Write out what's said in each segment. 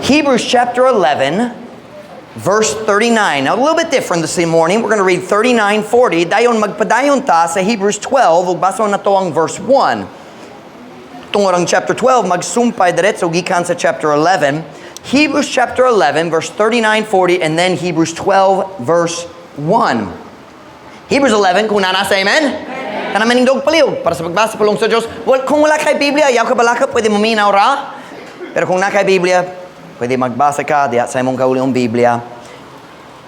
Hebrews chapter 11, verse 39. Now, a little bit different this morning. We're going to read 39, 40. Dayon magpadayon ta sa Hebrews 12, ug basahon nato ang verse 1. Tungod ang chapter 12, magsumpay diretso gikan sa chapter 11. Hebrews chapter 11, verse 39, 40, and then Hebrews 12, verse 1. Hebrews 11, kung naa na sa amen? Tanan manindog palihog para sa pagbasa pulong sa Diyos. Well, kung wala kay Biblia, ayaw ka balaka, pwede muminaw ra. Pero kung naa kay Biblia, pwede magbasa ka diha sa imong kaugalingong Biblia.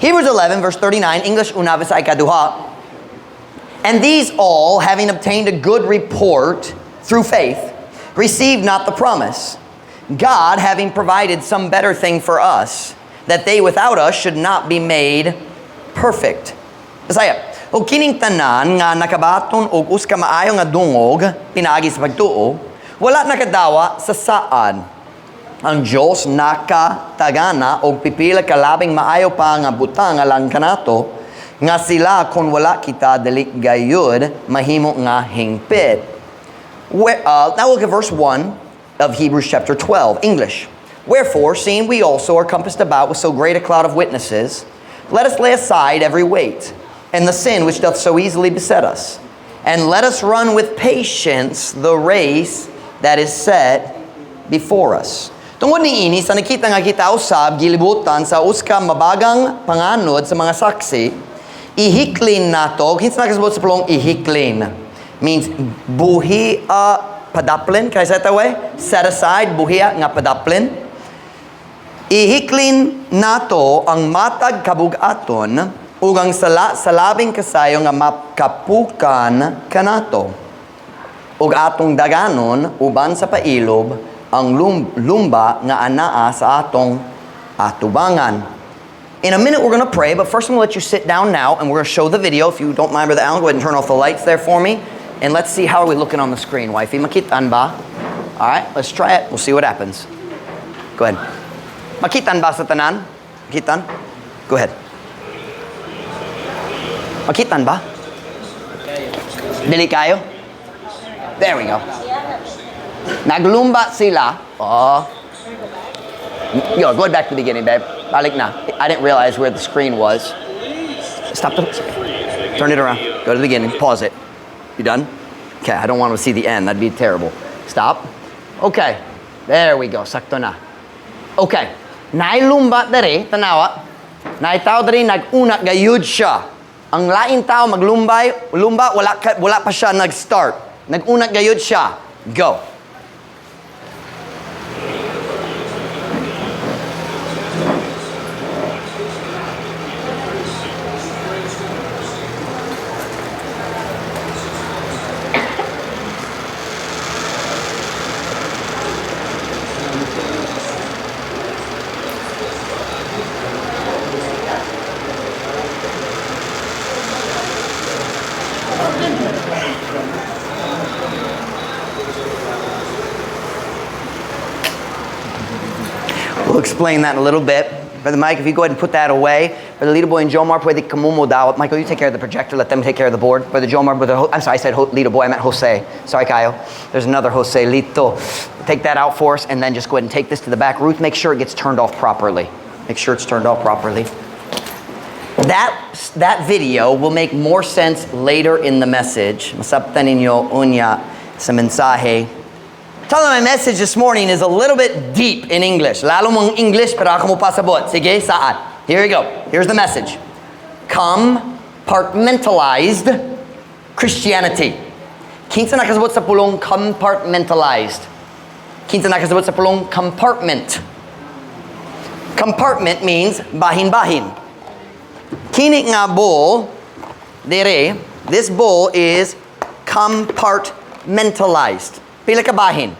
Hebrews 11, verse 39, English una, Bisaya ikaduha. "And these all, having obtained a good report through faith, received not the promise. God having provided some better thing for us, that they without us should not be made perfect." Bisaya. "Ug kining tanan nga nakabaton og usa ka maayo nga dungog pinaagi sa pagtuo, wala nakadawa sa saad. Ang Dios nakatagana og pipila ka labing maayo pa nga butang alang kanato, nga sila kon wala kita dili gayud mahimo nga hingpit." Now look at verse 1 of Hebrews chapter 12, English. "Wherefore, seeing we also are compassed about with so great a cloud of witnesses, let us lay aside every weight, and the sin which doth so easily beset us, and let us run with patience the race that is set before us." Tungod niini sa nakita nga kita usab gilibutan sa usa ka mabagang panganod sa mga saksi, ihiklin nato. Kinsa nakasabot sa pulong "ihiklin"? Means buhi padaplin, kaya sa way, set aside, buhiya nga padaplin. Ihiklin nato ang matag kabugaton ug ang sala sa labing kasayo nga makapukan kanato. Ug atong daganon uban sa pailob ang lumba nga anaa sa atong atubangan. In a minute we're going to pray, but first I'm going to let you sit down now and we're going to show the video. If you don't mind, Brother Alan, go ahead and turn off the lights there for me. And let's see, how are we looking on the screen, wifey? Makitaan ba? All right, let's try it. We'll see what happens. Go ahead. Makitaan ba sa tanan? Makitaan? Go ahead. Makitaan ba? Dili kayo? There we go. Naglumba sila. Oh. Yo, go back to the beginning, babe. Balik na. I didn't realize where the screen was. Stop the... Turn it around. Go to the beginning. Pause it. You done? Okay, I don't want to see the end. That'd be terrible. Stop. Okay. There we go. Sakto na. Okay. Nailumba dere, tanawa. Naay tao dere nag-una gayud siya. Ang lain tao maglumbay, lumba, wala pa siya nag-start. Nag-una gayud siya. Go. We'll explain that in a little bit. Brother Mike, if you go ahead and put that away. Brother Lito Boy and Jomar, pwede kamo modawat. Michael, you take care of the projector. Let them take care of the board. Brother Jomar, Brother I'm sorry, I said Lito Boy. I meant Jose. Sorry, Kyle. There's another Jose Lito. Take that out for us, and then just go ahead and take this to the back. Ruth, make sure it gets turned off properly. Make sure it's turned off properly. That video will make more sense later in the message. Masabtan ninyo unya sa mensahe. Tell them my message this morning is a little bit deep in English. Lalo mong English, pero ako mo pasabot. Sige, saad. Here we go. Here's the message. Compartmentalized Christianity. Kinsa nakasabot sa pulong "compartmentalized"? Kinsa nakasabot sa pulong "compartment"? Compartment means bahin-bahin. Kini nga bowl, dire, this bowl is compartmentalized. Pila ka bahin?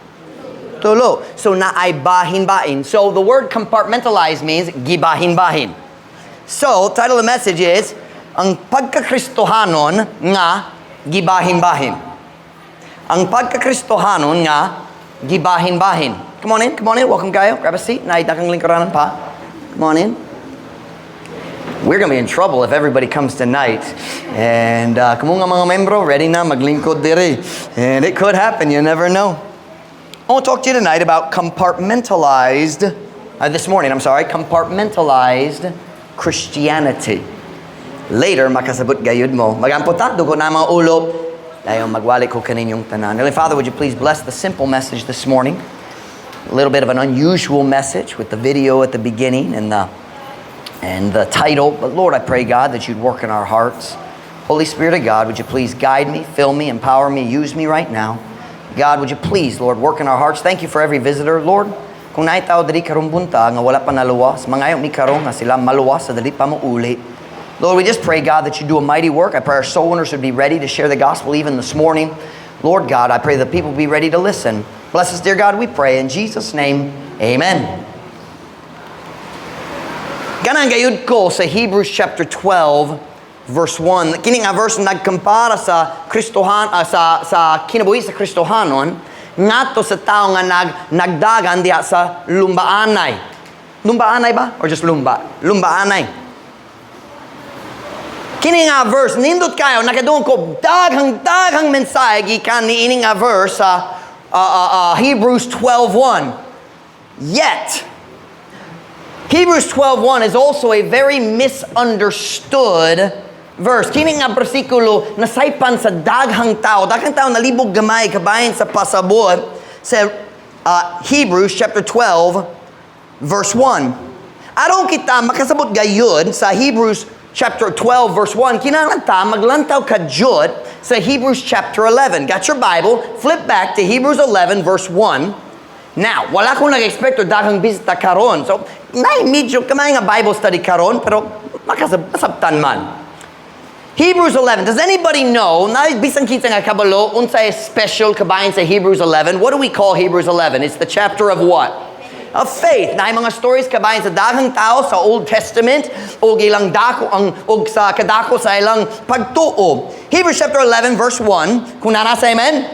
Tulo. So naay bahin-bahin. So the word "compartmentalized" means gibahin-bahin. So, title of the message is, Ang Pagkakristohanon nga Gibahin-bahin. Ang Pagkakristohanon nga Gibahin-bahin. Come on in, come on in. Welcome kayo. Grab a seat. Naay dakong lingkuranan pa. Come on in. We're going to be in trouble if everybody comes tonight. And kamo nga mga membro, ready na maglingkod diri. And it could happen, you never know. I want to talk to you tonight about compartmentalized This morning, I'm sorry, compartmentalized Christianity. Later, makasabot gayud mo. Magampo ta, dugo na mga ulo. Dayon magwali ko kaninyong tanan. Heavenly Father, would you please bless the simple message this morning? A little bit of an unusual message with the video at the beginning and the title. But Lord, I pray, God, that you'd work in our hearts. Holy Spirit of God, would you please guide me, fill me, empower me, use me right now. God, would you please, Lord, work in our hearts. Thank you for every visitor. Lord, kung naay tao diri karong buntag nga wala pa naluwas, mangayo mi karon nga sila maluwas sa dili pa mouli. Lord, we just pray, God, that you do a mighty work. I pray our soul winners would be ready to share the gospel even this morning. Lord God, I pray the people be ready to listen. Bless us, dear God, we pray. In Jesus' name, amen. Ganahan gayud ko sa Hebrews chapter 12, verse 1. Kini nga verse nagkumpara sa Kristohan sa kinabuhi sa Kristohanon ngadto sa tao nga nagdagan diha sa lumbaanay. Lumbaanay ba? Or just lumba? Lumbaanay. Kini nga verse, nindot kayo, nakadungog ko daghang daghang mensahe gikan niini nga verse sa Hebrews 12:1. Yet, Hebrews 12:1 is also a very misunderstood verse. Kini nga bersikulo nasaypan sa daghang tao. Daghang tao nalibog gamay kabahin sa pasabot sa Hebrews chapter 12 verse 1. Aron kita makasabot gayud sa Hebrews chapter 12 verse 1, kinahanglan ta maglantaw kadyot sa Hebrews chapter 11. Got your Bible? Flip back to Hebrews 11 verse 1. Now, wala ko nag-expect o daghang bisita karon. So, nay medyo kamay nga Bible study karon, pero masabtan man. Hebrews 11. Does anybody know, na bisan kinsa nga kabalo, unsay special kabahin sa Hebrews 11? What do we call Hebrews 11? It's the chapter of what? Of faith. Naay mga stories kabahin sa daghang tao sa Old Testament o ilang dako ang og sa kadako sa ilang pagtuo. Hebrews chapter 11 verse 1. Kung naa na sa, amen?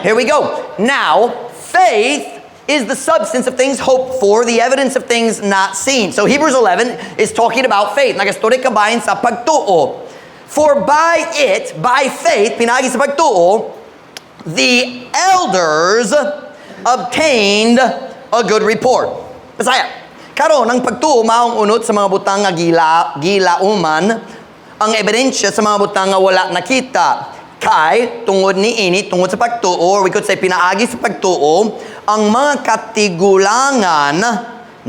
Here we go. Now, faith is the substance of things hoped for, the evidence of things not seen. So Hebrews 11 is talking about faith. Nagastorya kabahin sa pagtuo. For by it, by faith, pinaagi sa pagtuo, the elders obtained a good report. Bisaya. Karon ang pagtuo maong unot sa mga butang nga gilauman, ang ebidensya sa mga butang nga wala nakita. Kay, tungod ni ini, tungod sa pagtuo, or we could say pinaagi sa pagtuo, ang mga katigulangan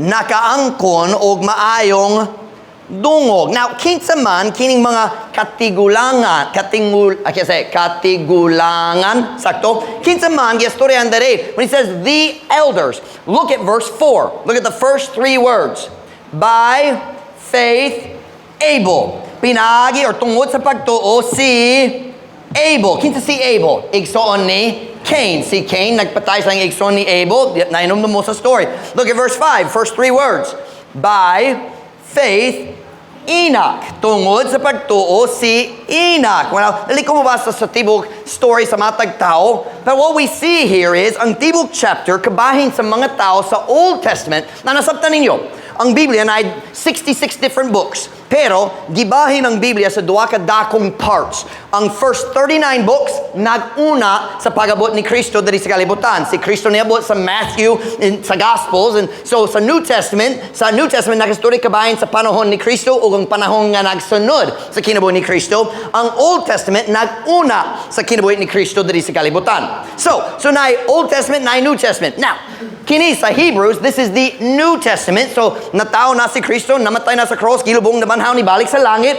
nakaangkon og maayong dungog. Now, kinsa man kining mga katigulangan, I can't say, katigulangan, sakto? Kinsa man giistoryahan dere. When he says the elders, look at verse 4. Look at the first three words. By faith, Abel. Pinaagi or tungod sa pagtuo si Abel. Kinsa si Abel? Igsoon ni Cain. Si Cain nagpatay sa igsoon ni Abel. Nahinumdom mo sa story. Look at verse 5, first three words. By faith, Enoch. Tungod sa pagtuo si Enoch. Well, dili ko mabasa sa tibok story sa matag tao. But what we see here is, ang tibok chapter, kabahin sa mga tao sa Old Testament, na nasabtan ninyo, ang Biblia na 66 different books. Pero, gibahin ang Biblia sa duha ka dakong parts. Ang first 39 books, nag-una sa pag-abot ni Kristo diri sa kalibutan. Si Kristo niabot sa Matthew, sa Gospels. And so, sa New Testament, nakastorya kabahin sa panahon ni Kristo ug ang panahon nga nagsunod sa kinabuhi ni Kristo. Ang Old Testament, nag-una sa kinabuhi ni Kristo diri sa kalibutan. So na Old Testament, na New Testament. Now, kini sa Hebrews, this is the New Testament. So, natao na si Kristo, namatay na sa cross, gilubong, nabanhaw, nibalik sa langit.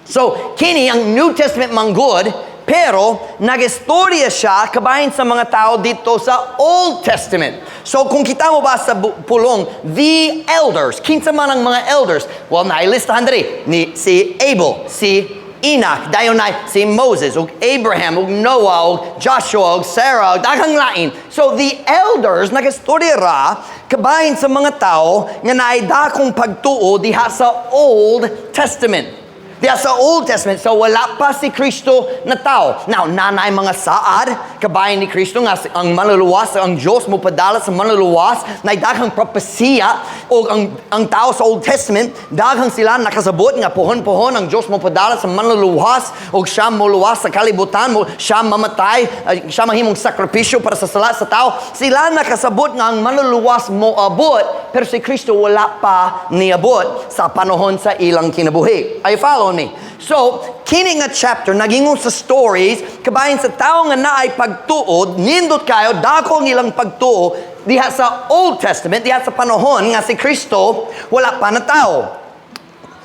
So, kini ang New Testament manggod, pero nagistorya siya kabahin sa mga tao dito sa Old Testament. So, kung kita mo ba sa pulong, the elders, kinsa man ang mga elders? Well, nailistahan diri ni si Abel, si Enoch, dayon na si Moses, ug Abraham, ug Noah, ug Joshua, ug Sarah, ug daghang lain. So the elders nagistorya ra kabahin sa mga tao nga naay dakong pagtuo diha sa Old Testament. Diha sa Old Testament, so wala pa si Kristo na tao. Now, nanay mga saad, Kabahin ni Kristo nga ang manluluwas, ang Diyos mo padala sa manluluwas, na daghang propesiya o ang tao sa Old Testament, daghang sila nakasabot nga pohon-pohon ang Diyos mo padala sa manluluwas o siya moluwas sa kalibutan mo, siya mamatay, siya mahimong sakripisyo para sa sala sa tao. Sila nakasabot nga ang manluluwas mo abot, pero si Kristo wala pa niabot sa panahon sa ilang kinabuhi. Are you following me? So, kini nga chapter, nagingon sa stories, kabahin sa tao nga naay pagtuo, nindot kayo, dako ang ilang pagtuo, diha sa Old Testament, diha sa panahon nga si Kristo, wala pa na tao.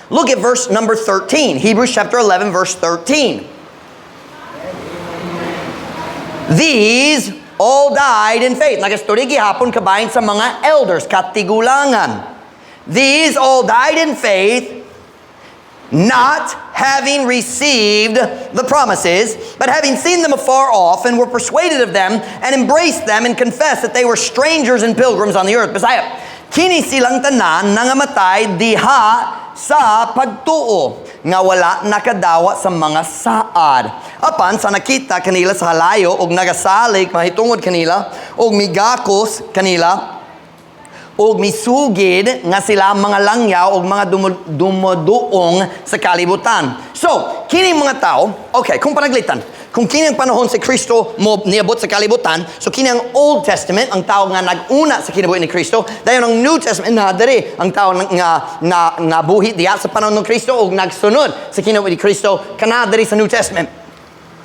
Look at verse number 13. Hebrews chapter 11, verse 13. These all died in faith. Nagastorya gihapon kabahin sa mga elders, katigulangan. These all died in faith, not having received the promises, but having seen them afar off, and were persuaded of them, and embraced them, and confessed that they were strangers and pilgrims on the earth. Bisaya, kini silang tanan nangamatay diha sa pagtuo nga wala nakadawa sa mga saad. Apan sa nakita kanila sa halayo og nagasalig mahitungod kanila og migakos kanila og misugid nga sila mga langyaw og mga dumuduong sa kalibutan. So, kini mga tao, okay, kung panaglitan, kung kini ang panahon si Kristo mo niabot sa kalibutan, so kini ang Old Testament, ang tao nga nag-una sa kinabuhi ni Kristo, dayon ang New Testament na diri, ang tao nga na nabuhi diha sa panahon ng Kristo og nagsunod sa kinabuhi ni Kristo kana diri sa New Testament.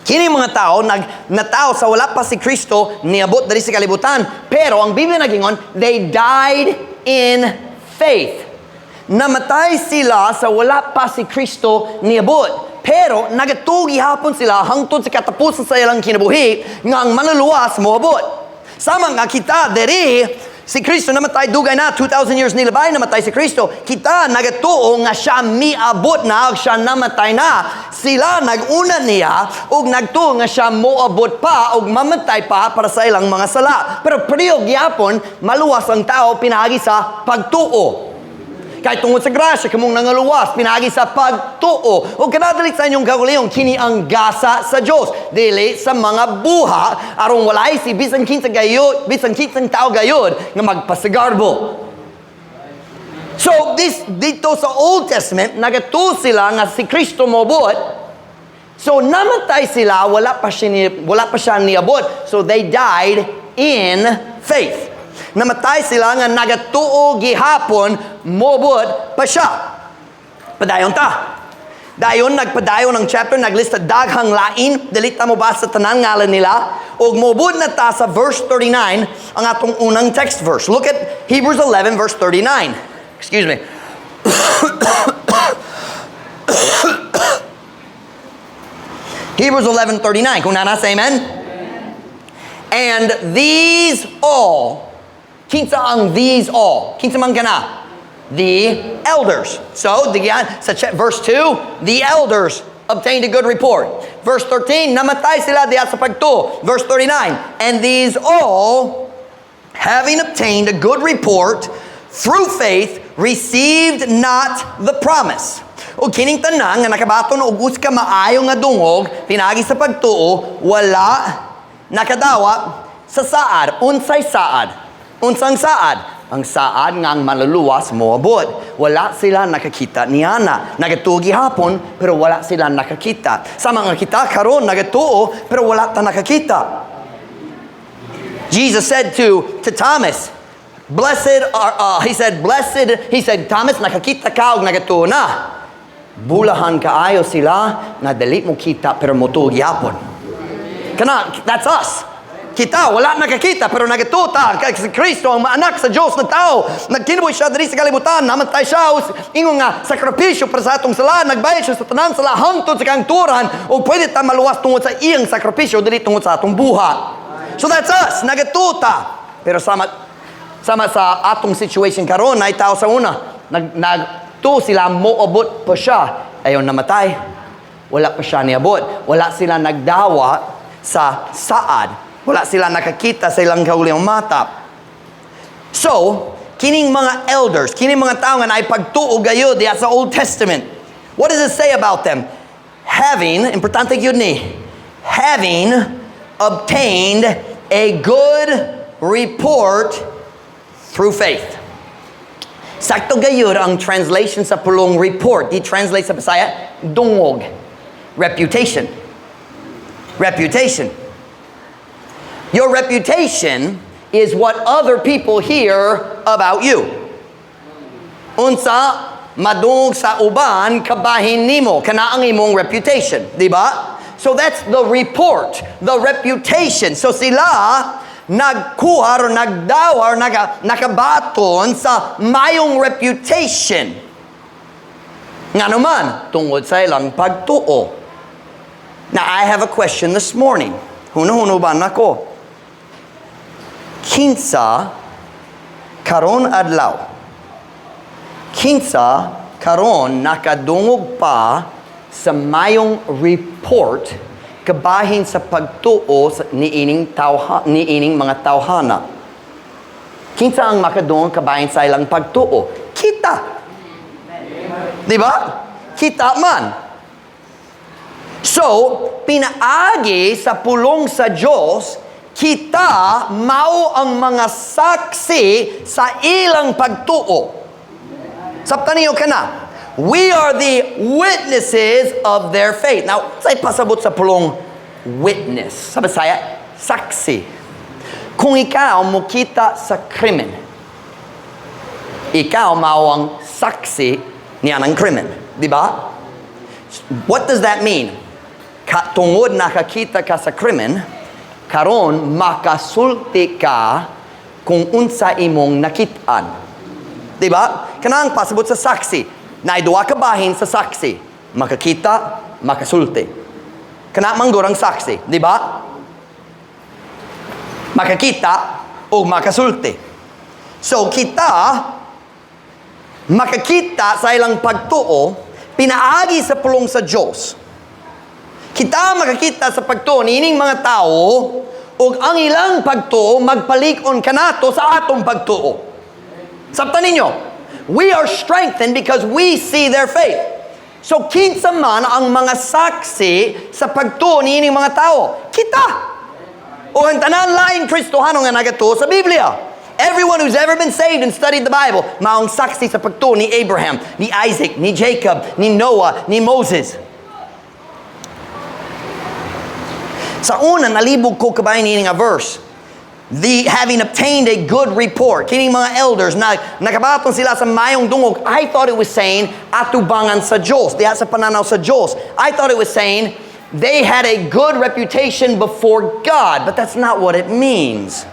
Kini mga tao nag natao sa wala pa si Kristo niabot diri sa kalibutan, pero ang Biblia nagingon, they died in faith. Namatay sila sa wala pa si Kristo niabot. Pero nagatuo gihapon sila hangtod sa katapusan sa ilang kinabuhi nga ang manluluwas moabot. Sama nga kita diri, si Kristo namatay dugay na, 2,000 years nilabay namatay si Kristo. Kita nagatuo nga siya miabot na, siya namatay na. Sila nag-una niya ug nagtuo nga siya moabot pa ug mamatay pa para sa ilang mga sala. Pero pareho gyapon, maluwas ang tao pinaagi sa pagtuo. Kay tungod sa grasya, kamong nangaluwas, pinaagi sa pagtuo. O kanadali sa inyong kaugalingon, kini ang gasa sa Diyos. Dili sa mga buha, aron walay si bisan kinsa gayod, bisan kinsang tao gayod, nga magpasagarbo. So, this, dito sa Old Testament, nagatuo sila nga si Kristo moabot. So, namatay sila, wala pa siya niabot. So, they died in faith. Namatay sila nga nagatuo gihapon, moabot pa siya. Padayon ta. Dayon, nagpadayon ang chapter, naglista daghang lain, dili ta mo basa tanan ngalan nila, ug moabot na ta sa verse 39, ang atong unang text verse. Look at Hebrews 11, verse 39. Excuse me. Hebrews 11:39. Kung naa na, say amen. And these all, kinsa ang these all? Kinsa man kana? The elders. So, sa verse 2, the elders obtained a good report. Verse 13, namatay sila diha sa pagtuo. Verse 39, and these all, having obtained a good report through faith, received not the promise. O kining tanan nga nakabaton og usa ka maayo nga dungog pinaagi sa pagtuo, wala nakadawa sa saad. Unsay saad? Unsang saad? Ang saad nga ang manluluwas moabot. Wala sila nakakita niana. Nagatuo gihapon pero wala sila nakakita. Sa mga kita karon nagatuo pero wala ta nakakita. Jesus said to Thomas, blessed are, he said, blessed, he said, "Thomas, nakakita ka og nagatuo na. Bulahan kaayo sila nga dili mo kita pero motuo gihapon." Kana, that's us. Kita, wala nakakita, pero nagatuo ta. Kay si Kristo ang anak sa Diyos na tao. Nagkinabuhi siya diri sa kalibutan, namatay siya, ingon nga sakripisyo para sa atong sala, nagbayad siya sa tanan sala hangtod sa kahangturan, o pwede ta maluwas tungod sa iyang sakripisyo, dili tungod sa atong buhat. So that's us, nagatuo ta. Pero sama sa atong situation karon, naay tao sa una, nagtuo sila, moabot pa siya. Ayon namatay. Wala pa siya niabot. Wala sila nagdawa sa saad. Wala sila nakakita sa ilang kaugalingong mata. So, kining mga elders, kining mga tao nga naay pagtuo gayud diha sa Old Testament. What does it say about them? Having, importante gyud ni, having Obtained a good report through faith. Sakto gayud ang translation sa pulong "report." Gi-translate sa Bisaya, "dungog." Reputation. Reputation. Your reputation is what other people hear about you. Unsa madungog sa uban kabahin nimo, kana ang imong reputation, di ba? So that's the report, the reputation. So sila nagkuha or nagdawa or nakabaton sa mayong reputation. Ngano man, tungod sa ilang pagtuo. Now, I have a question this morning. Huno-huno ba nako? Kinsa karon adlaw? Kinsa karon nakadungog pa sa mayong report kabahin sa pagtuo niining tawha, niining mga tawhana? Kinsa ang makadungog kabahin sa ilang pagtuo? Kita. Di ba? Kita man. So, pinaagi sa pulong sa Diyos, kita mao ang mga saksi sa ilang pagtuo. Sabtan niyo kana. We are the witnesses of their faith. Now, unsay pasabot sa pulong "witness"? Sa Bisaya, saksi. Kung ikaw mukita sa krimen, ikaw mao ang saksi niya ng krimen. Di ba? What does that mean? Tungod nakakita ka sa krimen, karon makasulti ka kung unsa imong nakitaan. Di ba? Kanang pasabot sa saksi. Naay duha ka bahin sa saksi. Makakita, makasulti. Kana man gud ang saksi, di ba? Makakita o makasulti. So kita makakita sa ilang pagtuo pinaagi sa pulong sa Diyos. Kita makakita sa pagtuo niining mga tao ug ang ilang pagtuo magpalig-on kanato sa atong pagtuo. Sabtan ninyo, we are strengthened because we see their faith. So kinsa man ang mga saksi sa pagtuo niining mga tao? Kita. O ang tanan laing Kristohano nga nagatuo sa Biblia. Everyone who's ever been saved and studied the Bible, maong saksi sa pagtuo ni Abraham, ni Isaac, ni Jacob, ni Noah, ni Moses. Sa una, nalibog ko kabahin niini nga verse. The "having obtained a good report." Kining mga elders na nakabaton sila sa mayong dungog. I thought it was saying atubangan sa Diyos. Diha sa pananaw sa Diyos. I thought it was saying they had a good reputation before God, but that's not what it means.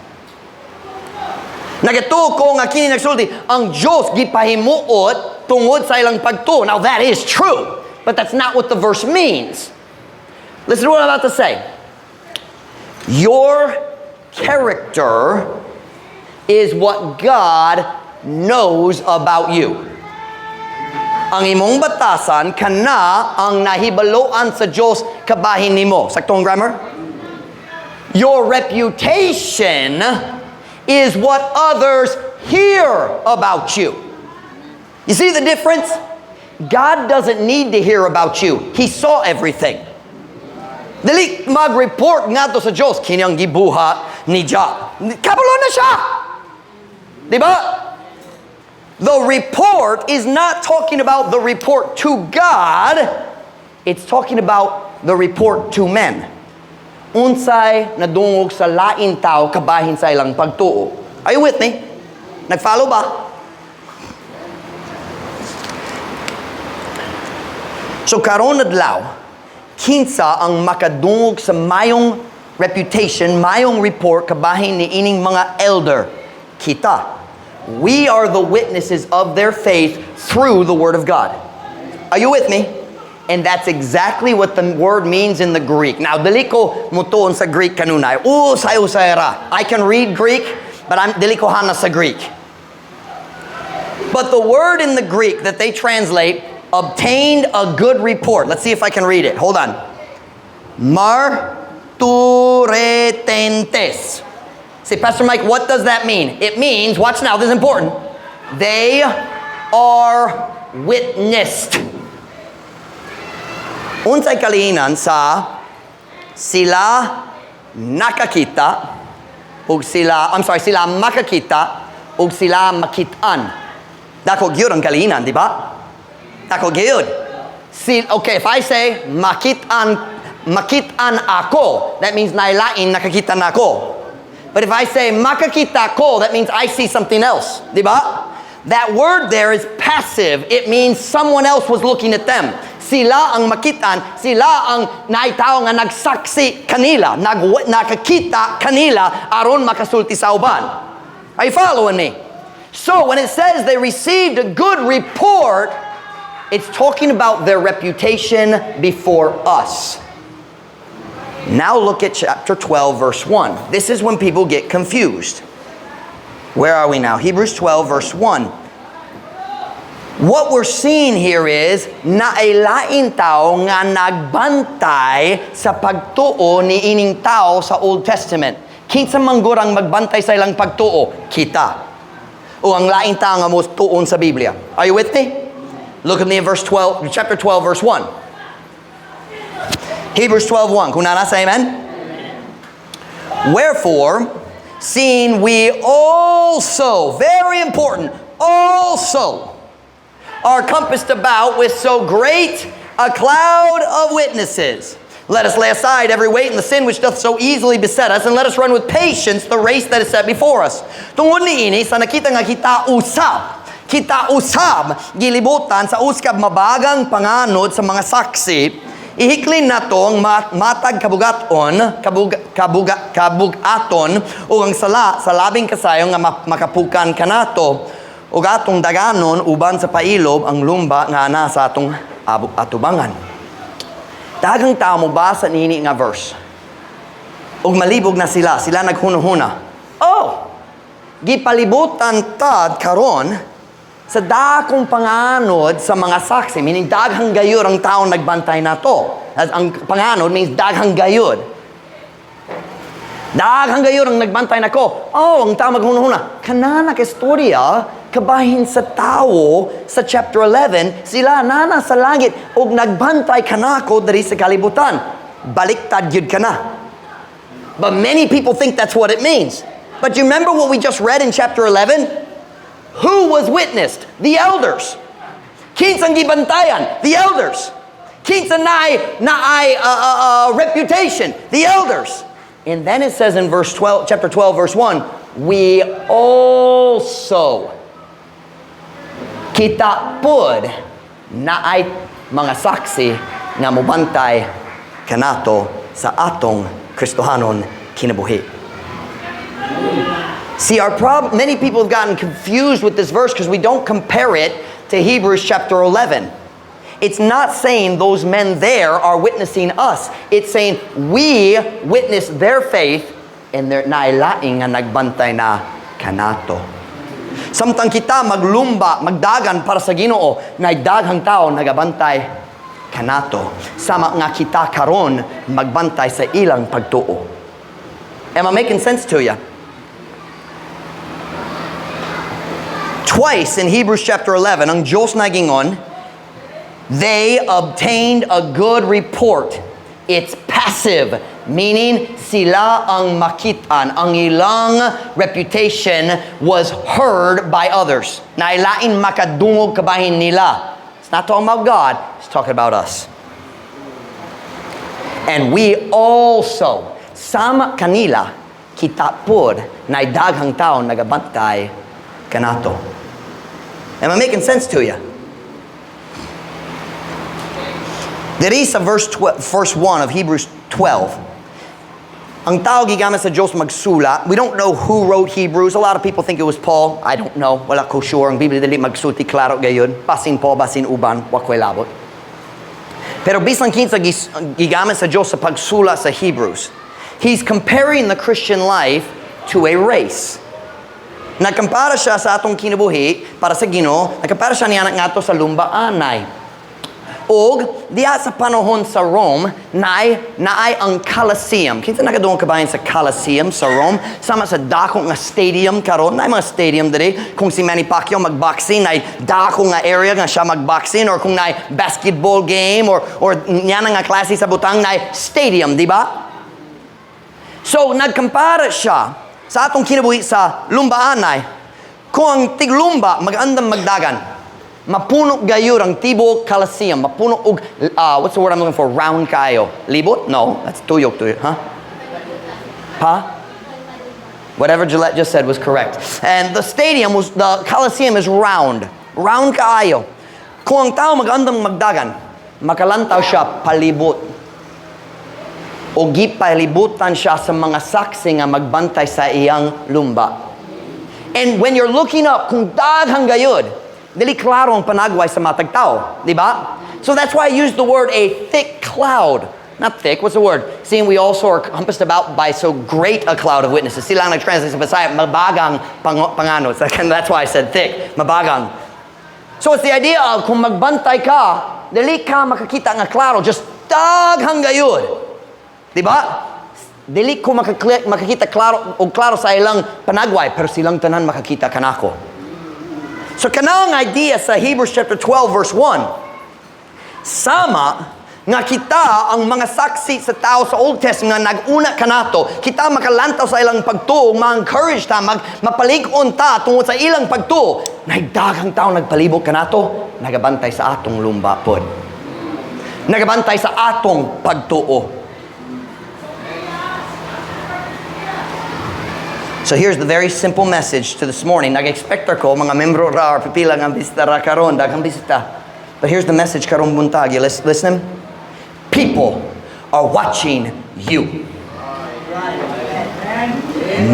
Nagatuo ko nga kini nagsulti, ang Diyos gipahimuot tungod sa ilang pagtuo. Now that is true, but that's not what the verse means. Listen to what I'm about to say. Your character is what God knows about you. Ang imong batasan kana ang nahibaloan sa Dios kabahin nimo. Saktong grammar? Your reputation is what others hear about you. You see the difference? God doesn't need to hear about you. He saw everything. Dili mag-report ngadto sa Diyos, kini ang gibuhat ni Jah. Kabalo na siya! Di ba? The report is not talking about the report to God. It's talking about the report to men. Unsay nadungog sa lain tao kabahin sa ilang pagtuo. Are you with me? Nag-follow ba? So karon adlaw, kinsa ang makadungog sa mayong reputation, mayong report kabahin ni ining mga elder? Kita. We are the witnesses of their faith through the Word of God. Are you with me? And that's exactly what the word means in the Greek. Now, dili ko mutuon sa Greek kanunay. Usay-usay ra. I can read Greek, but I'm dili ko hana sa Greek. But the word in the Greek that they translate "obtained a good report." Let's see if I can read it. Hold on. Marturetentes. Say, "Pastor Mike, what does that mean?" It means, watch now, this is important. They are witnessed. Unsay kalihinan sa "sila Nakakita ug sila, I'm sorry, sila makakita ug sila makit-an. Dako gyud ang kalihinan, di ba? Dako gyud. Si, okay, if I say makit-an, makit-an ako, that means nailain nakakita na ako. But if I say makakita ko, that means I see something else, di ba? That word there is passive. It means someone else was looking at them. Sila ang makitan, sila ang naitaw nga nagsaksi kanila, nakakita kanila aron makasulti sa uban. Are you following me? So when it says they received a good report, it's talking about their reputation before us. Now look at chapter 12, verse 1. This is when people get confused. Where are we now? Hebrews 12, verse 1. What we're seeing here is naay laing tao nga nagbantay sa pagtuo ni ining tao sa Old Testament. Kinsa man gud ang magbantay sa ilang pagtuo? Kita. O ang laing tao nga most tuon sa Biblia. Are you with me? Look at me in verse 12, chapter 12, verse 1. Hebrews 12:1. Kung naa na, say amen. Wherefore, seeing we also, very important, also are compassed about with so great a cloud of witnesses, let us lay aside every weight and the sin which doth so easily beset us, and let us run with patience the race that is set before us. Tungod niini, sa nakita nga kita usab, gilibutan sa uskab mabagang panganod sa mga saksi, ihiklin nato ang matag kabugaton, kabugaton, o ang sala sa labing kasayo nga makapukan kanato, ug atong daganon uban sa pailob ang lumba nga naa sa atong atubangan. Daghang tao mo basa nini nga verse. Ug malibog na sila, sila naghuna-huna. Oh, gipalibutan tad karon sa dakong panganod sa mga saksi, meaning daghang gayud ang tao nagbantay nato. As ang panganod means daghang gayud. Daghang gayud ang nagbantay nako. Oh, ang tao maghuna-huna. Kanana ka istorya, kabahin sa tao sa chapter 11, sila nana sa langit ug nagbantay kanako diri sa kalibutan. Baliktad gyud kana. But many people think that's what it means. But you remember what we just read in chapter 11? Who was witnessed? The elders. Kinsang gibantayan? The elders. Kinsa naay reputation? The elders. And then it says in verse 12, chapter 12, verse 1, we also, kita pod naay mga saksi nga mobantay kanato sa atong Kristohanon kinabuhi. See, our problem, many people have gotten confused with this verse because we don't compare it to Hebrews chapter 11. It's not saying those men there are witnessing us. It's saying we witness their faith and their nailaing nga nagbantay na kanato. Samtang kita maglumba, magdagan para sa Ginoo, daghang tao nagabantay kanato. Sama nga kita karon magbantay sa ilang pagtuo. Am I making sense to you? Twice in Hebrews chapter 11, ang Diyos nagingon, they obtained a good report. It's passive, meaning sila ang makitan, ang ilang reputation was heard by others. Nailain makadungog kabahin nila. It's not talking about God, it's talking about us. And we also, sama kanila, kita pod, na daghang tao nagabantay kanato. Am I making sense to you? Diri sa verse 1 of Hebrews 12, ang tao gigamit sa Diyos magsula. We don't know who wrote Hebrews. A lot of people think it was Paul. I don't know. Wala ko sure. Ang Biblia dili magsulti klaro gayud. Basin Paul, basin uban, wa ko'y labot. Pero bisan kinsa gigamit sa Diyos sa pagsula sa Hebrews, he's comparing the Christian life to a race. Nagkampara siya sa atong kinabuhi para sa Ginoo, nagkampara siya niya ngadto sa lumbaanay. Og diha sa panahon sa Rome, naay ang Colosseum. Kinsa nakadungog kabahin sa Colosseum sa Rome? Sama sa dako nga stadium karon, naay mga stadium diri. Kung si Manny Pacquiao magboxing, naay dako nga area nga siya magboxing, or kung naay basketball game or niya nga klase sa butang, naay stadium, di ba? So, nagkampara siya sa atong kinabuhi sa lumbaanay. Kung ang tiglumba, mag-andam magdagan, mapuno gayud ang tibuok Coliseum, mapuno og, what's the word I'm looking for? Round kayo. Libot? No, that's tuyok tuyok, huh? Pa? Whatever Gillette just said was correct. And the stadium was, the Coliseum is round. Round kaayo. Kung ang tao mag-andam magdagan, makalantaw siya palibot. O gipalibutan siya sa mga saksi nga magbantay sa iyang lumba. And when you're looking up, kung daghang gayud, dili klaro ang panagway sa matag tao, di ba? So that's why I use the word "a thick cloud." Not thick, what's the word? Seeing we also are compassed about by so great a cloud of witnesses. Sila ang nag-translate sa Bisaya, mabagang panganod. That's why I said thick, mabagang. So it's the idea of kung magbantay ka, dili ka makakita nga klaro, just daghang gayud. Di ba? Dili ko makakita klaro og klaro sa ilang panagway, pero silang tanan makakita kanako. So kanang idea sa Hebrews chapter 12 verse 1, sama nga kita ang mga saksi sa tao sa Old Testament nga nag-una kanato, kita makalantaw sa ilang pagtuo, ma-encourage ta, mapalig-on ta tungod sa ilang pagtuo. Nagdaghang tao nagpalibot kanato, nagabantay sa atong lumba pod. Nagabantay sa atong pagtuo. So here's the very simple message to this morning. Nag-expect ko mga membro ra or pipila nga bisita ra karon, daghang bisita. But here's the message karong buntag. You listen? People are watching you.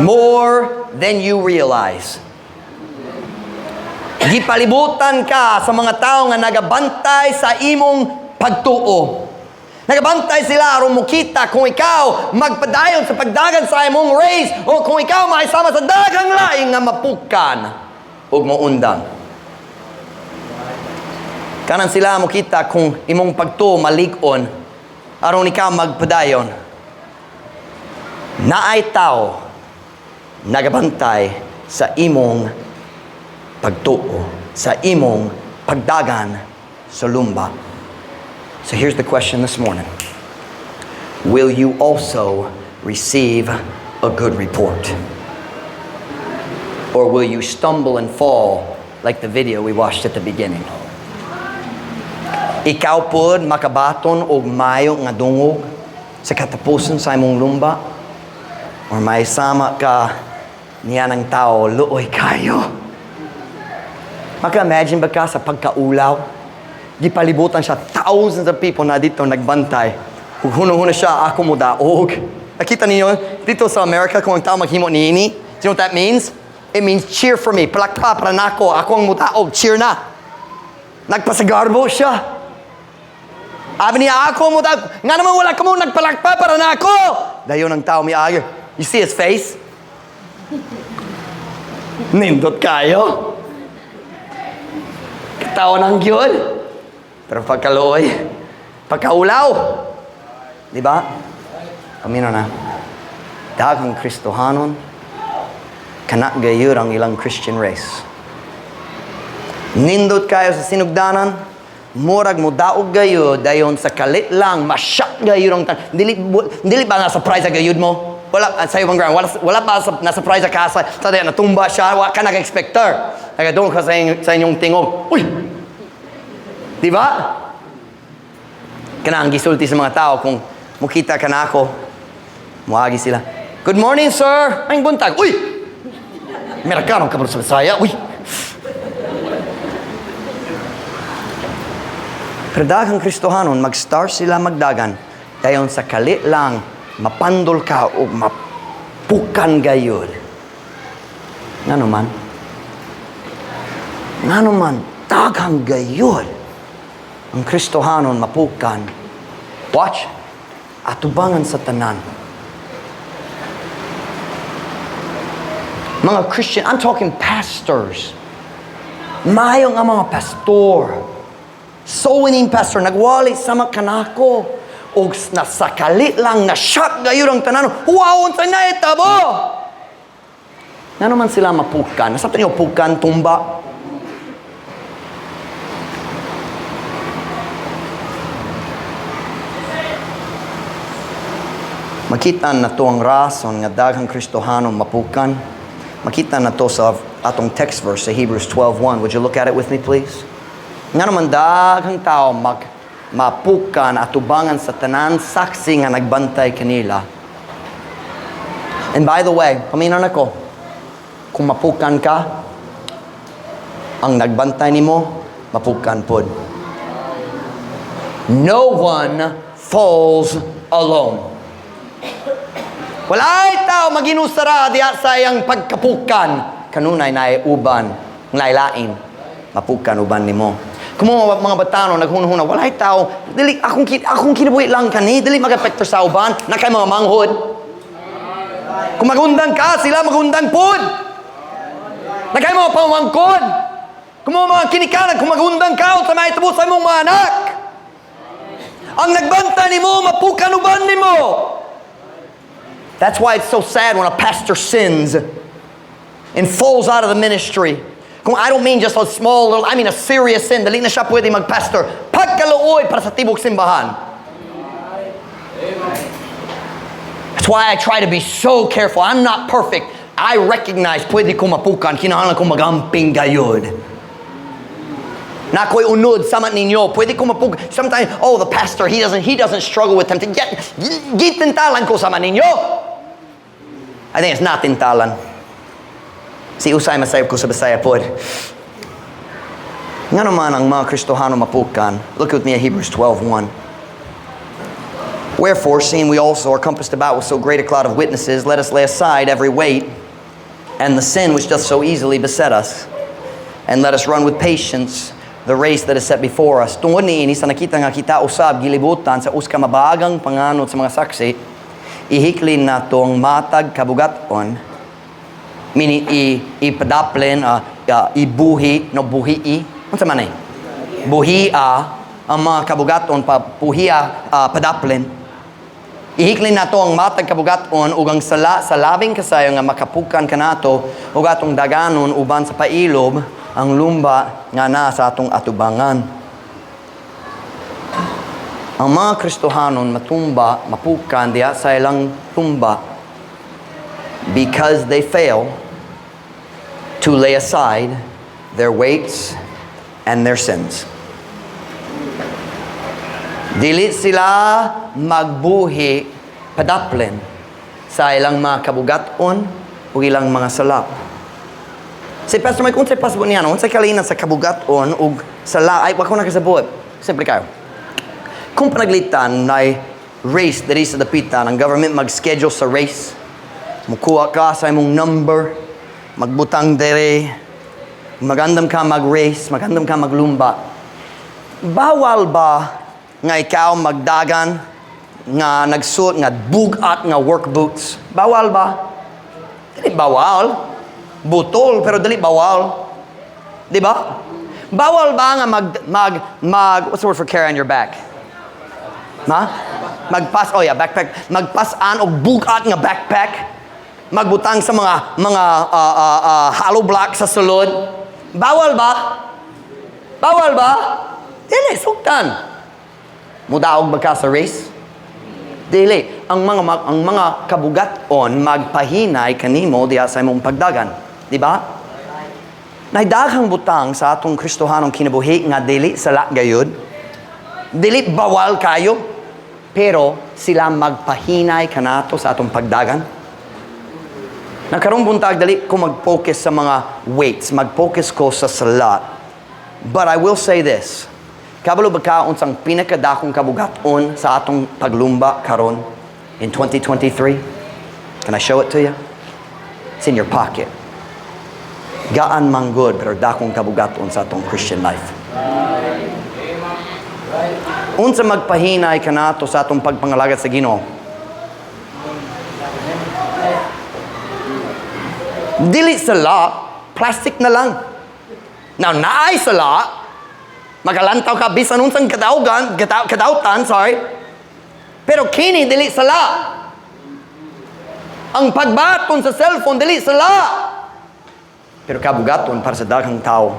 More than you realize. Gipalibutan ka sa mga tao nga nagabantay sa imong pagtuo. Nagabantay sila aron mokita kung ikaw magpadayon sa pagdagan sa imong race o kung ikaw maisama sa daghang laing nga mapukan ug moundang. Kanan sila mokita kung imong pagtuo malig-on aron ikaw magpadayon. Naay tao nagabantay sa imong pagtuo, sa imong pagdagan sa lumba. So here's the question this morning. Will you also receive a good report? Or will you stumble and fall like the video we watched at the beginning? Ikaw pod makabaton og mayo nga dungog sa katapusan sa imong lumba? Or may sama ka niya ng tao, luoy kayo? Maka-imagine ba ka sa pagkaulaw? Gipalibutan siya, thousands of people na dito nagbantay. Hunong-huna siya, ako mo daog. Nakita ninyo, dito sa Amerika, kung ang tao maghimo niini, do you know what that means? It means cheer for me. Palakpa para nako, ako ang mudaog, cheer na. Nagpasagarbo siya. Abi niya, ako mo daog. Nga naman wala ka mo nagpalakpa para nako. Dayon ang tao miagi. You see his face? Nindot kayo. Katawa ng gyud. Pero pagkaluoy, pagkaulaw, di ba? Pamino na. Daghang Kristohanon, kana gayud ang ilang Christian race. Nindot kayo sa sinugdanan, murag mo daog gayud, dayon sa kalit lang, masyak gayud ang Dili ba na surprise gayud mo? Wala, sa ibang ground, wala ba na surprise ka sa natumba siya, wala ka nag-expecter. Nagadoon ka sa inyong tingog. Uy! Di ba? Kana ang gisulti sa mga tao kung mukita ka na ako, muagi sila. Good morning, sir! Ay, buntag. Uy! Amerikano ka ba sa Bisaya? Uy! Pero daghang Kristohanon, mag-start sila magdagan, dayon sa kalit lang, mapandol ka o mapukan gayud. Ngano man? Ngano man, daghang gayud ang Kristohanon mapukan. Watch, atubangan sa tanan. Mga Christian, I'm talking pastors. Mayo nga mga pastor. Soul winning pastor, nagwali sama kanako. Og nasakalit lang, na-shock gayud ang tanan. Wow, unsa na itabo? Ngano man sila mapukan? Nasabtan niyo pukan, tumba? Makita nato ang rason nga daghang Kristohano mapukan. Makita nato sa atong text verse sa Hebrews 12:1. Would you look at it with me, please? Nga naman daghang tao mapukan atubangan sa tanan saksi nga nagbantay kanila. And by the way, paminaw nako, kung mapukan ka, ang nagbantay nimo, mapukan pod. No one falls alone. Walay tao maginusara diha sa iyang pagkapukan. Kanunay naay uban, lailain, mapukan uban nimo. Kung mga batano naghunahuna, walay tao, dili akong kinabuhi lang kani, dili mag-apekto sa uban, na kay mga manghod. Kung magundang ka, sila magundang pod. Na kay mga pamangkod. Kung mga kinikanan, kung magundang ka, unsa may tabo sa imong mga anak. Ang nagbanta nimo, mapukan uban nimo. That's why it's so sad when a pastor sins and falls out of the ministry. Kung I don't mean just a small little, I mean a serious sin. Dali na siya pwede mag-pastor. Pagkaluoy para sa tibok simbahan. That's why I try to be so careful. I'm not perfect. I recognize pwede ko mapukan. Kinahanglan ko magamping gayod. Na ako'y unod sama ninyo. Pwede ko mapukan. Sometimes, "Oh, the pastor, he doesn't struggle with temptation." Gitintalan ko sama ninyo. I think it's not tintalan. Si usay masayop ko sa Bisaya pod. Nga naman ang mga Kristohano mapukan. Look with me at Hebrews 12:1. "Wherefore, seeing we also are compassed about with so great a cloud of witnesses, let us lay aside every weight and the sin which doth so easily beset us, and let us run with patience the race that is set before us." Tungod niini sa nakita nga kita usab gilibutan sa usa ka mabagang panganod sa mga saksi, ihiklin nato ang matag kabugaton, meaning ipadaplin, ibuhi, no, buhii, unsa man eh? Buhia ang mga kabugaton pa buhia padaplin. Ihiklin nato ang matag kabugaton ug ang sala sa labing kasayo nga makapukan kanato ug atong daganon uban sa pailob ang lumba nga naa sa atong atubangan. Ang mga Kristohanon matumba, mapukan diha sa ilang tumba because they fail to lay aside their weights and their sins. Dili sila magbuhi padaplin sa ilang mga kabugaton o ilang mga sala. Si Pastor Mike, unsay pasabot niya, no? Unsay kalinan sa kabugaton ug sala? Ay, wa ko nakasabot. Simple kayo. Kung panaglitan na race diri sa dapitan, ang government mag-schedule sa race, mukuha ka sa imong number, magbutang dere, magandam ka mag-race, magandam ka maglumba. Bawal ba nga ikaw magdagan nga nagsuot nga bugat nga work boots? Bawal ba? Dili bawal. Butol pero dili bawal. Di ba? Bawal ba nga mag mag mag what's the word for carry on your back? Ma? Magpas, oh yeah, backpack. Magpasan og bugat nga backpack. Magbutang sa mga hollow block sa sulod. Bawal ba? Bawal ba? Dili, sugtan. Mudaog ba ka sa race? Dili. Ang mga kabugaton magpahinay kanimo diha sa imong pagdagan. Di ba? Nay daghang butang sa atong Kristohanong kinabuhi nga dili sala gayud. Dili bawal kayo, pero sila magpahinay kanato sa atong pagdagan. Na karong buntag dali ko mag-focus sa mga weights, mag-focus ko sa sala. But I will say this. Kabalo ba ka unsang pinakadakong kabugaton sa atong paglumba karon in 2023? Can I show it to you? It's in your pocket. Gaan man gud pero dakong kabugaton sa atong Christian life. Unsa magpahinay kanato sa atong pagpangalagad sa Ginoo? Dili sala, plastic na lang. Now, naay sala, magalantaw ka bisan unsang kadaugan, kadautan, sorry. Pero kini dili sala. Ang pagbaton sa cellphone dili sala. Pero kabugaton para sa daghang tao.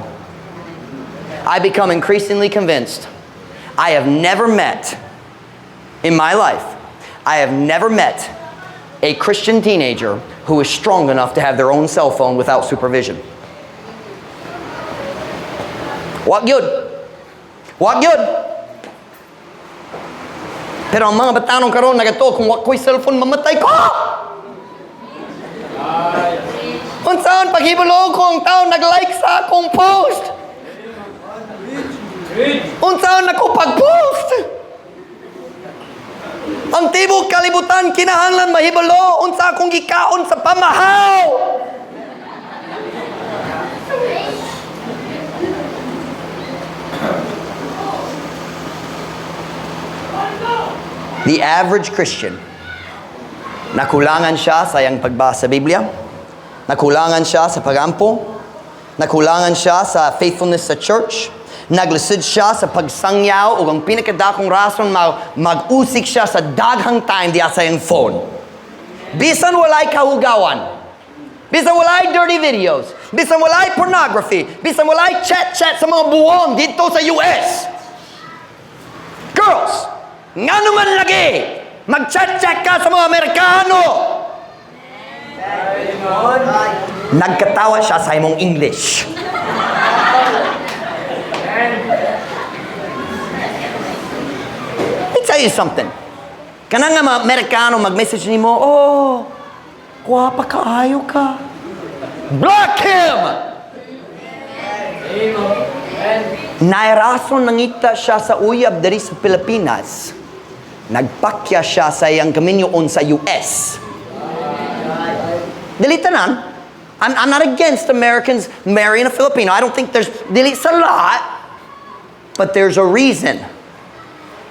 I become increasingly convinced. I have never met in my life, I have never met A Christian teenager who is strong enough to have their own cell phone without supervision. Wa gyud. Wa gyud. Pero ang mga batanon karon nagatuo, "Kung wa ko'y cellphone, mamatay ko. Unsaon paghibalo ko ang tao nag-like sa akong post? Unsaon ako pag-post? Ang tibok kalibutan kinahanglan mahibalo unsa akong gikaon sa pamahaw." The average Christian, nakulangan siya sa iyang pagbasa sa Biblia, nakulangan siya sa pagampo, nakulangan siya sa faithfulness sa church, naglisod siya sa pagsangyaw, ug ang pinakadakong rason mag-usik siya sa daghang time diya sa iyang phone. Bisan walay kahugawan, bisan walay dirty videos, bisan walay pornography, bisan walay chat-chat sa mga buwong dito sa US. Girls, ngano man lagi mag-chat-chat ka sa mga Amerikano? Nagkatawa siya sa imong English. Let me tell you something. Kanang nga mga Amerikano mag-message nimo, "Oh, gwapa kaayo ka." Block him! Nairason nangita siya sa uyab diri sa Pilipinas. Nagpakya siya sa iyang kaminyoon sa US. Dili tanan. I'm not against Americans marrying a Filipino. I don't think there's, dili sa lahat. But there's a reason.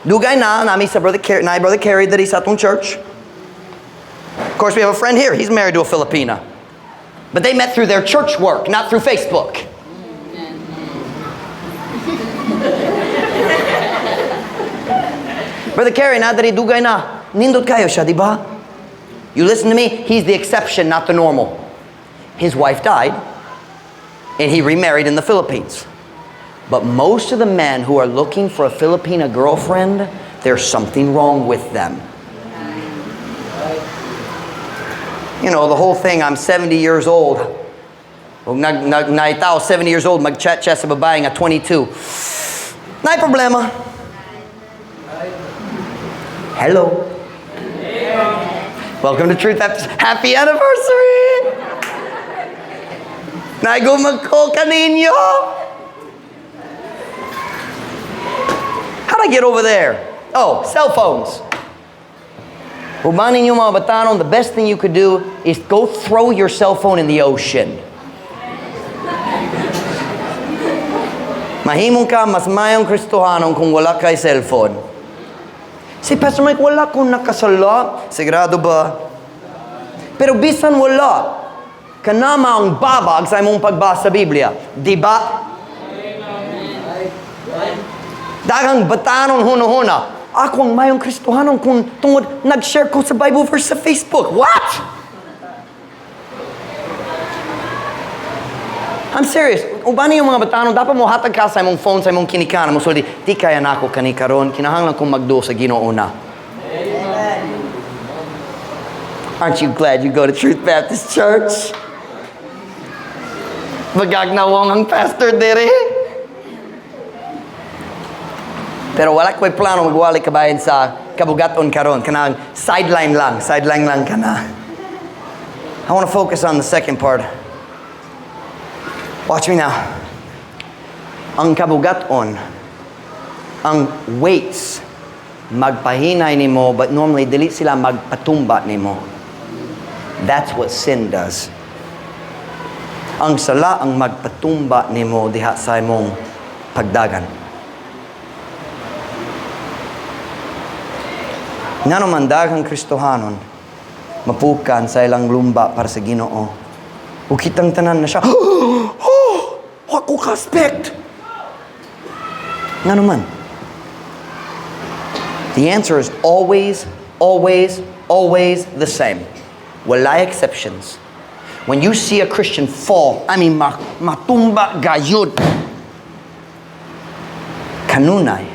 Dugay na, nami sa Brother Kerry, na Brother Kerry diri sa atong church. Of course, we have a friend here. He's married to a Filipina. But they met through their church work, not through Facebook. Brother Kerry, na diri dugay na. Nindot kayo siya, di ba? You listen to me, he's the exception, not the normal. His wife died, and he remarried in the Philippines. But most of the men who are looking for a Filipina girlfriend, there's something wrong with them. The whole thing, "I'm 70 years old." Ug naitaw, 70 years old, mag-chat-chat sa babae nga 22. Naay problema. Hello. Welcome to Truth Baptist. Happy anniversary! Naigumag ko kaninyo. How'd I get over there? Oh, cell phones. Uban ninyo mga batanon, the best thing you could do is go throw your cell phone in the ocean. Mahimong ka, mas mayong Kristohanon kung wala kay cellphone. Si Pastor Mike, wala kong nakasala. Sigurado ba? Pero bisan wala, kanama ang babag sa imong pagbasa sa Biblia. Di ba? Daghang batanon huna-huna, "Ako ang mayong Kristohanon kung tungod nag-share ko sa Bible verse sa Facebook." What? I'm serious. Uban yung mga batanon, dapat mo hatag ka sa imong phone, sa imong kinikana. Mo sulti, "Di kaya nako kani karon, kinahanglan kong magduo sa Ginoo na." Amen. Aren't you glad you go to Truth Baptist Church? Magagnawong ang pastor diri. Pero wala ko'y plano magwali kabahin sa kabugaton karon. Kanang sideline lang. Sideline lang ka na. I want to focus on the second part. Watch me now. Ang kabugaton, ang weights, magpahinay nimo, but normally dili sila magpatumba nimo. That's what sin does. Ang sala ang magpatumba nimo diha sa imong pagdagan. Ngano man daghang Kristohanon mapukan sa ilang lumba para sa Ginoo. Ug kitang tanan na siya, "Oh, wa ko ka-expect." Ngano man? The answer is always, always, always the same. Walay exceptions. When you see a Christian fall, I mean, matumba gayud. Kanunay,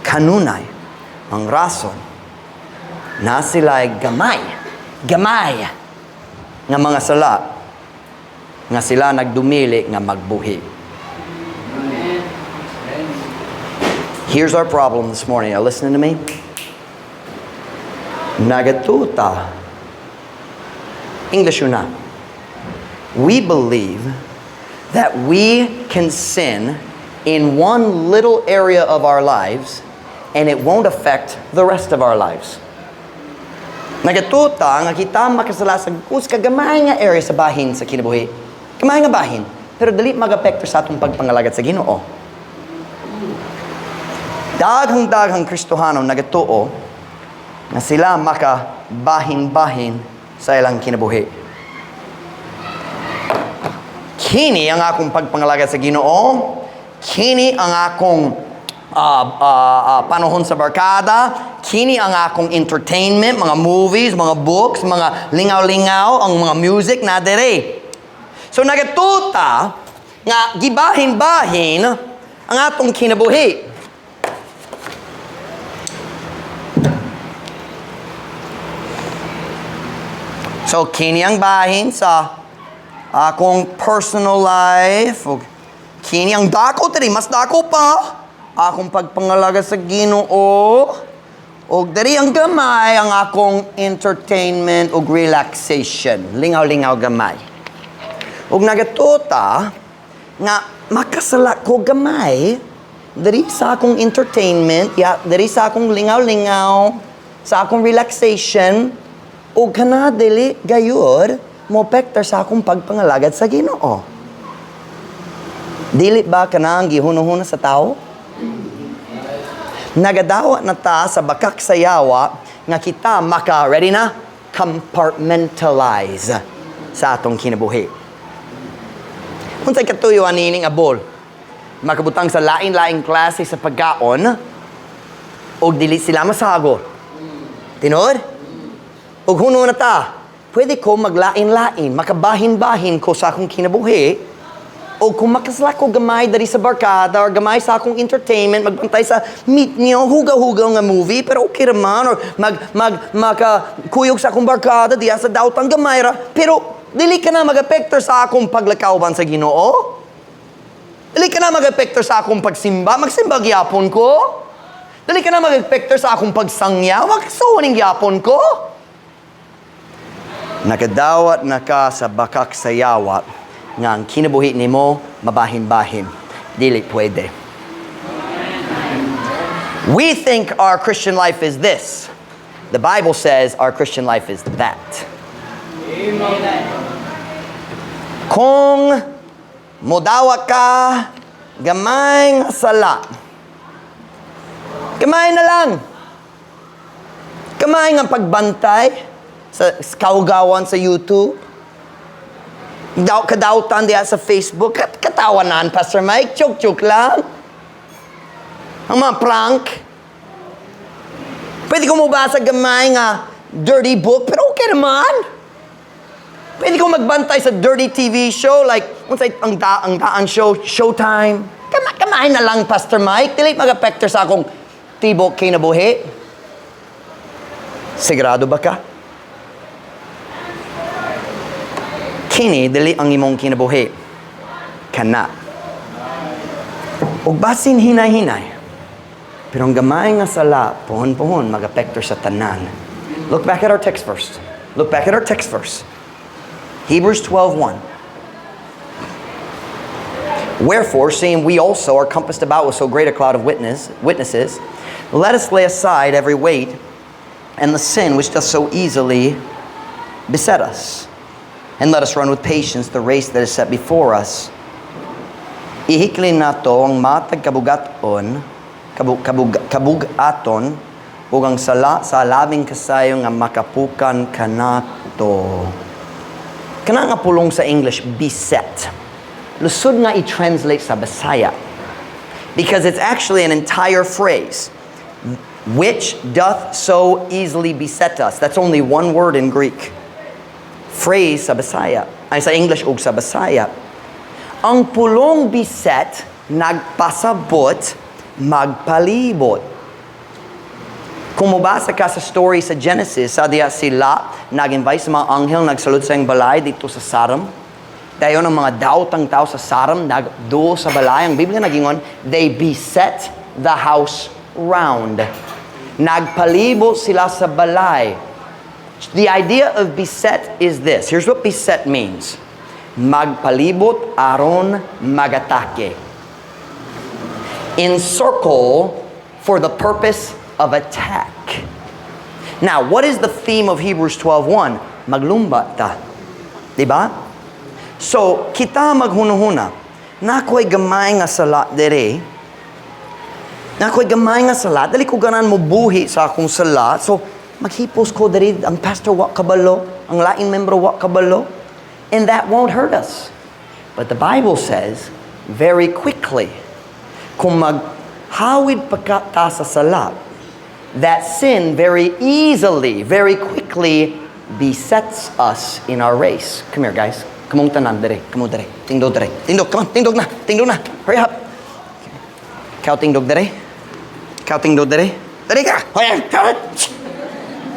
kanunay, ang rason na sila'y gamay Gamay nga mga sala nga sila nagdumili nga magbuhi. Here's our problem this morning. Are you listening to me? Nagatuo ta. English una. We believe that we can sin in one little area of our lives and it won't affect the rest of our lives. Nagatuo ta nga kita makasala sa usa ka gamay nga area sa bahin sa kinabuhi. Gamay nga bahin, pero dili mag-apekto sa atong pagpangalagad sa Ginoo. Daghang-daghang Kristohano nagatuo nga sila maka bahin-bahin sa ilang kinabuhi. Kini ang akong pagpangalagad sa Ginoo, kini ang akong panahon sa barkada, kini ang akong entertainment, mga movies, mga books, mga lingaw-lingaw, ang mga music na dere. So nagatuo ta nga gibahin-bahin ang atong kinabuhi. So kini ang bahin sa akong personal life. Ug kini ang dako diri, mas dako pa akong pagpangalaga sa Ginoo. Ug diri ang gamay ang akong entertainment ug relaxation. Lingaw-lingaw gamay. Ug nagatuo ta nga makasala ko gamay diri sa akong entertainment, ya, diri sa akong lingaw-lingaw, sa akong relaxation, ug kana dili gayud mo pektar sa akong pagpangalagad sa Ginoo. Dili ba kana ang gihunuhuna sa tao? Nagadawa na ta sa bakak sa yawa nga kita maka, ready na? Compartmentalize sa atong kinabuhi. Unsay katuyuan niining abol? Makabutang sa lain-laing klase sa pagkaon og dili sila masago. Tinuod? Ug huno na ta, pwede ko maglain-lain, makabahin-bahin ko sa akong kinabuhi, o kung makasala ko gamay dari sa barkada or gamay sa akong entertainment, magbantay sa meet niyo, hugaw-hugaw nga movie, pero okay raman, or mag, mag, makakuyog sa akong barkada, diya sa daotang gamay ra, pero dili ka na mag-apektor sa akong paglakawban sa Ginoo. Dili ka na mag-apektor sa akong pagsimba, magsimba gyapon ko. Dili ka na mag-apektor sa akong pagsangya, magsuoning gyapon ko. Nakadawat na ka sa bakak sa yawa nga ang kinabuhi nimo mabahin-bahin. Dili pwede. We think our Christian life is this. The Bible says our Christian life is that. Amen. Kung modawa ka, gamay nga sala. Gamay na lang. Gamay nga pagbantay sa kaugawan sa YouTube. Daw, kadawtan diya sa Facebook. Katawanan, Pastor Mike. Joke-joke lang. Ang mga prank. Pwede ko mobasa gamay nga dirty book, pero okay naman. Pwede ko magbantay sa dirty TV show like, unsay ang daan show, Showtime. Kamay na lang, Pastor Mike. Dili mag-apektor sa akong tibok kinabuhi. Sigurado ba ka? Kini, dili ang imong kinabuhi. Kana. Ug basin hinay-hinay. Pero ang gamay nga sala, pohon-pohon, mag-apektor sa tanan. Look back at our text verse. Look back at our text verse. Hebrews 12:1. Wherefore, seeing we also are compassed about with so great a cloud of witnesses, let us lay aside every weight and the sin which doth so easily beset us. And let us run with patience the race that is set before us. Ihiklin nato ang matag kabugaton, ug ang sala sa labing kasayo nga makapukan kanato. Kana nga pulong sa English, beset. Lusod nga i-translate sa Bisaya. Because it's actually an entire phrase. Which doth so easily beset us. That's only one word in Greek. Phrase sa Bisaya. Ay, sa English ug sa Bisaya. Ang pulong beset, nagpasabot, magpalibot. Kung mobasa ka sa story sa Genesis, sa diya sila nag-invite sa mga anghel, nagsalud sa iyang balay dito sa Sodom. Dayon ang mga daotang tao sa Sodom, nagduol sa balay. Ang Biblia nagingon, they beset the house round. Nagpalibot sila sa balay. The idea of beset is this. Here's what beset means. Magpalibot aron magatake. Encircle for the purpose of attack. Now, what is the theme of Hebrews 12:1? Maglumba ta. Diba? So, kita maghunuhuna. Nakoy gamay nga sala dere. Nakoy gamay nga sala. Dili ko ganahan mo buhi sa akong sala. So, maghipos ko dere. Ang pastor wa kabalo. Ang lain membro wa kabalo. And that won't hurt us. But the Bible says, very quickly, kung maghawid pa ka ta sa sala, that sin very easily, very quickly besets us in our race. Come here, guys. Kamong tanan, dere. Kamo dere. Tingdog dere. Tingdog, come on. Tingdog na. Tingdog na. Hurry up. Ikaw tingdog dere. Ikaw tingdog dere. Dere ka.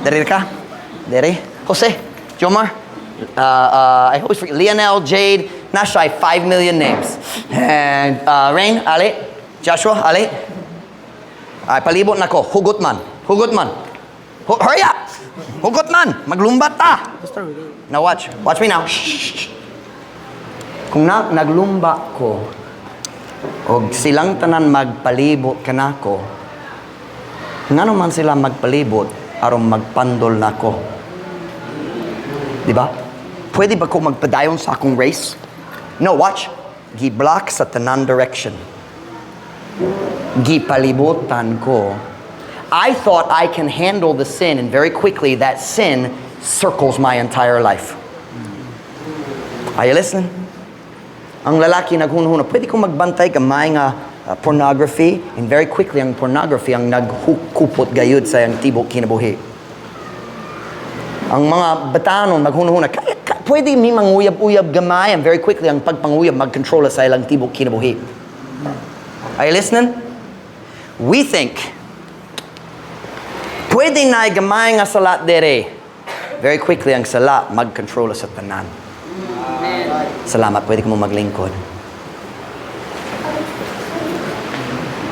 Dere ka. Dere. Jose. Jomar. I always forget. Lionel, Jade. Naa siya'y 5 million names. And Rain, Ali. Joshua, Ali. Ay, palibot na ko. Hugot man. Hugot man. Hurry up! Hugot man! Maglumba ta! Now watch. Watch me now. Shh, shh, shh. Kung naglumba ko, og silang tanan magpalibot kanako, ngano man sila magpalibot aron magpandol nako? Di ba? Pwede ba ko magpadayon sa akong race? No, watch. Gi-block sa tanan direction. Gipalibutan ko. I thought I can handle the sin, and very quickly that sin circles my entire life. Are you listening? Ang lalaki naghunhuna, pwede ko magbantay gamay nga pornography, and very quickly ang pornography ang naghukupot gayud sa iyang tibok kinabuhi. Ang mga batanon maghunhuna, kaya, pwede mi manguyab-uyab gamay, and very quickly ang pagpanguyab magkontrola sa ilang tibok kinabuhi. Are you listening? We think, pwede na gamay nga sala dere. Very quickly ang sala magkontrola sa tanan. Salamat, pwede ko mo maglingkod.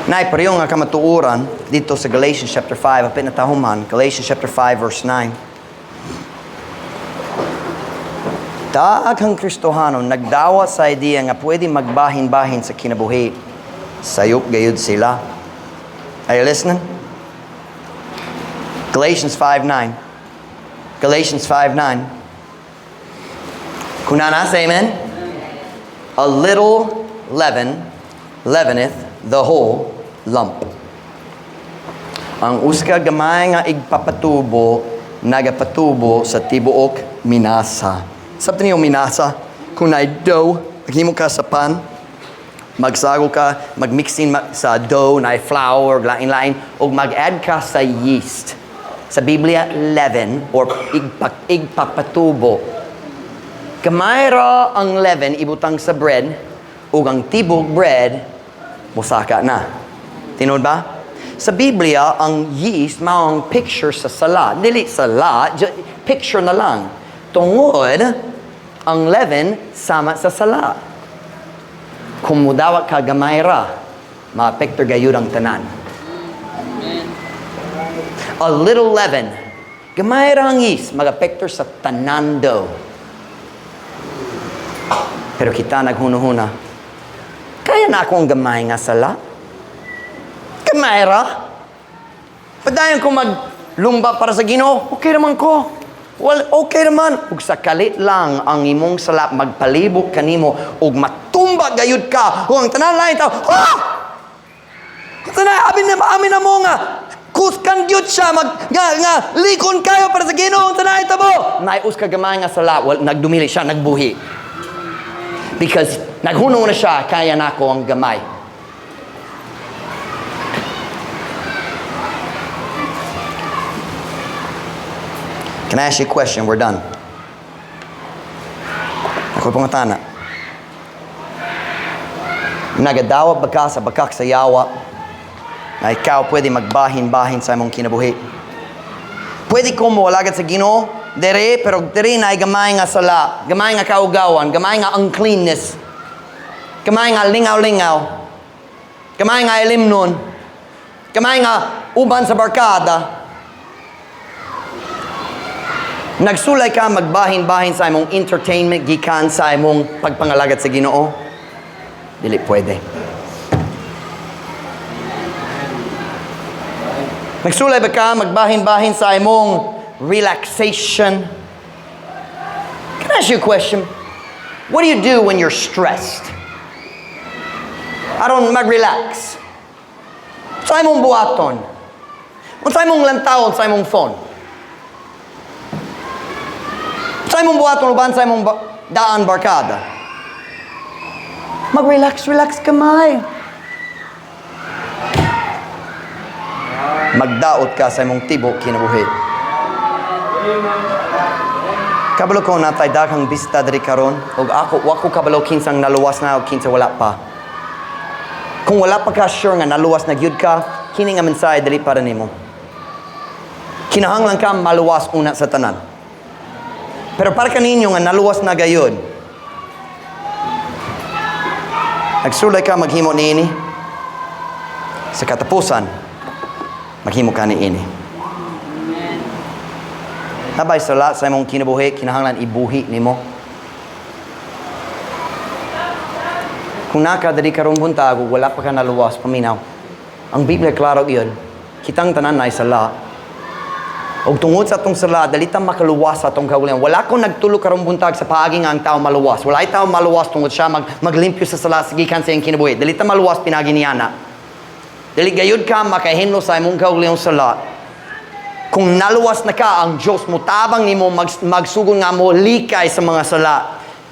Nay, pareho nga kamatuoran dito sa Galatians chapter 5, apit na tahuman, Galatians chapter 5, verse 9. Daghang Kristohano nagdawa sa idea nga pwede magbahin-bahin sa kinabuhi. Sayop gayud sila. Are you listening? Galatians 5:9. Galatians 5:9. Kunana, say amen. A little leaven leaveneth the whole lump. Ang uska gamay nga igpapatubo, nagapatubo sa tibuok minasa. Sabta niyo minasa, kung naay dough, maghimo ka sa pan, magsago ka, magmixin sa dough, naay flour, lain-lain, ug mag-add ka sa yeast. Sa Biblia, leaven, or igpapatubo. Gamay ra ang leaven ibutang sa bread, ug ang tibok bread, musaka na. Tinuod ba? Sa Biblia, ang yeast mao ang picture sa sala. Dili sala, picture na lang. Tungod, ang leaven sama sa sala. Kung mudawat ka gamay ra, maapekto gayud ang tanan. Amen. A little leaven, gamay ra ang yeast, mag-apekto sa tanan dough. Pero kita naghunuhuna, kaya na akong gamay nga sala. Gamay ra. Padayon ko maglumba para sa Ginoo, okay naman ko. Well, okay naman. Ug sa kalit lang ang imong sala magpalibot kanimo ug matumba gayud ka. Ug ang tanan lain tao, ah! Ang tanan, amin na mo nga kuskan gyud siya mag nga likon kayo para sa Ginoo ang tanan tabo. Naay ka gamay nga sala, well, nagdumili siya, nagbuhi. Because naghuno na siya, kaya nako ang gamay. Can I ask you a question? We're done. Ako pangatana. Nagadawa ba ka sa bakak sa yawa na ikaw pwede magbahin-bahin sa imong kinabuhi? Pwede ko moalagad sa Ginoo dere, pero dere na ay gamay nga sala, gamay nga kaugawan, gamay nga uncleanness, gamay nga lingaw-lingaw, gamay nga ilimnon, gamay nga uban sa barkada. Nagsulay ka magbahin-bahin sa imong entertainment gikan sa imong pagpangalagad sa Ginoo? Dili pwede. Nagsulay ba ka magbahin-bahin sa imong relaxation? Can I ask you a question? What do you do when you're stressed? Aron mag-relax. Sa imong buhaton? Unsa imong lantawon sa imong phone? Sa imong buhaton uban sa imong daan barkada? Mag-relax, relax kamay. Magdaot ka sa imong tibok kinabuhi. Kabalo ko natay daghang bisita diri karon ug ako wa ko kabalo kinsang naluwas na o kinsa wala pa. Kung wala pa ka sure nga naluwas na gyud ka, kini nga mensahe dili para nimo. Kinahanglan ka maluwas una sa tanan. Pero para kaninyo nga naluwas na gayud, nagsulay ka maghimo niini, sa katapusan maghimo ka niini. Amen. Nabay sala sa imong kinabuhi, kinahanglan ibuhi nimo. Kung naka diri karong buntag ug wala pa ka naluwas, paminaw. Ang Biblia klaro gyud, kitang tanan nay sala. Ug tungod sa atong sala, dali ta makaluwas sa atong kaugalingon. Wala ko nagtulo karong buntag sa paagi nga ang tao maluwas. Wala tao maluwas tungod siya maglimpyo sa sala gikan sa iyang kinabuhi. Dali ta maluwas pinagi niana. Dali gayud ka makahinlo sa imong kaugalingong sala. Kung naluwas na ka, ang Diyos mo tabang nimo magsugon nga mo likay sa mga sala.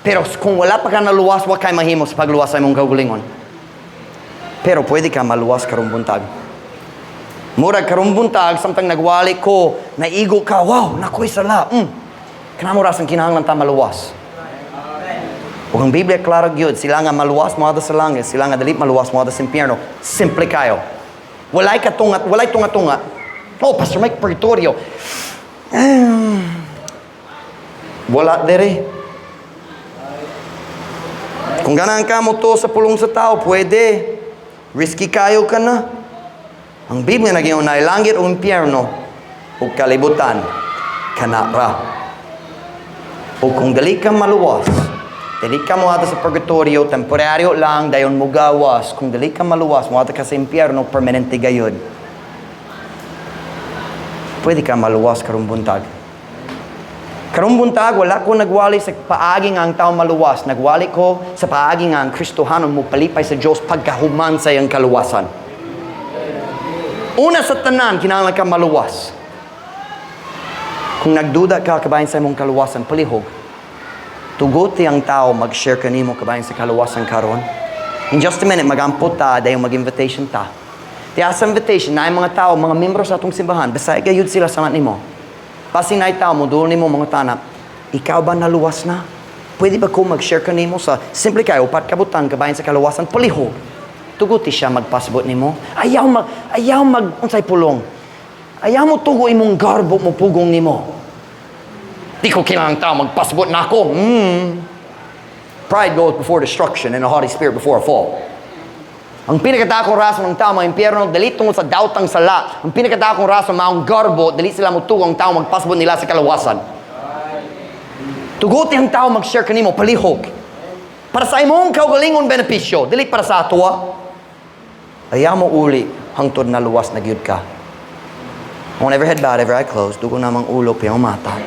Pero kung wala pa ka naluwas, wa kay mahimo sa pagluwas sa imong kaugalingon. Pero pwede ka maluwas karong buntag. Murag karong buntag, samtang nagwali ko, naigo ka, wow, nakoy sala. Kanamo rasang kinahanglan ta maluwas. Ug ang Biblia klaro gyud, sila nga maluwas moadto sa langit, sila nga dili maluwas moadto sa impyerno. Simple kayo. Walay katungat, walay tunga-tunga. Oh, Pastor Mike, purgatorio. Wala dere. Kung ganahan ka mo to sa pulong sa tao, pwede. Risky kayo ka na. Ang Biblia naging unay langit o impyerno o kalibutan kana ra. O kung dali ka maluwas, dali ka moadto sa purgatorio, temporaryo lang, dayon mo gawas. Kung dali ka maluwas, moadto ka sa impyerno, permanente gayud. Pwede ka maluwas karong buntag. Karong buntag, wala ko nagwali sa paagi nga ang tao maluwas. Nagwali ko sa paagi nga ang Kristohanon mo palipay sa Diyos pagkahuman sa iyang kaluwasan. Una sa tanan, kinahanglan ka maluwas. Kung nagduda ka kabahin sa imong kaluwasan, palihog. Tuguti ang tao mag-share kanimo kabahin sa kaluwasan karon. In just a minute, magampot ta, dayon mag-invitation ta. Diya sa invitation, na mga tao, mga membro sa atong simbahan, basta gayud sila sama nimo. Basin na tao mo, doon nimo mga tanap, ikaw ba naluwas na? Pwede ba ko mag-share kanimo sa simple kayo, upat kabutang kabahin sa kaluwasan, palihog. Tuguti siya magpasabot nimo. Ayaw mag, unsay pulong. Ayaw mo tugo imong garbo mo pugong nimo. Di ko kailangan tao magpasabot na ako. Pride goes before destruction and a haughty spirit before a fall. Ang pinakatakong rason ng tao mga impyerno, dali tungod sa daotang sala. Ang pinakatakong rason maong garbo, dali sila motugo ang tao magpasabot nila sa kalawasan. Tuguti ang tao mag-share kanimo, palihog. Para sa imong kaugalingon benepisyo, dili para sa atoa. Ayaw mo uli, hangtod na luwas na gyud ka. On every head bowed, every eye closed, dugo namang ulo, piyang mata.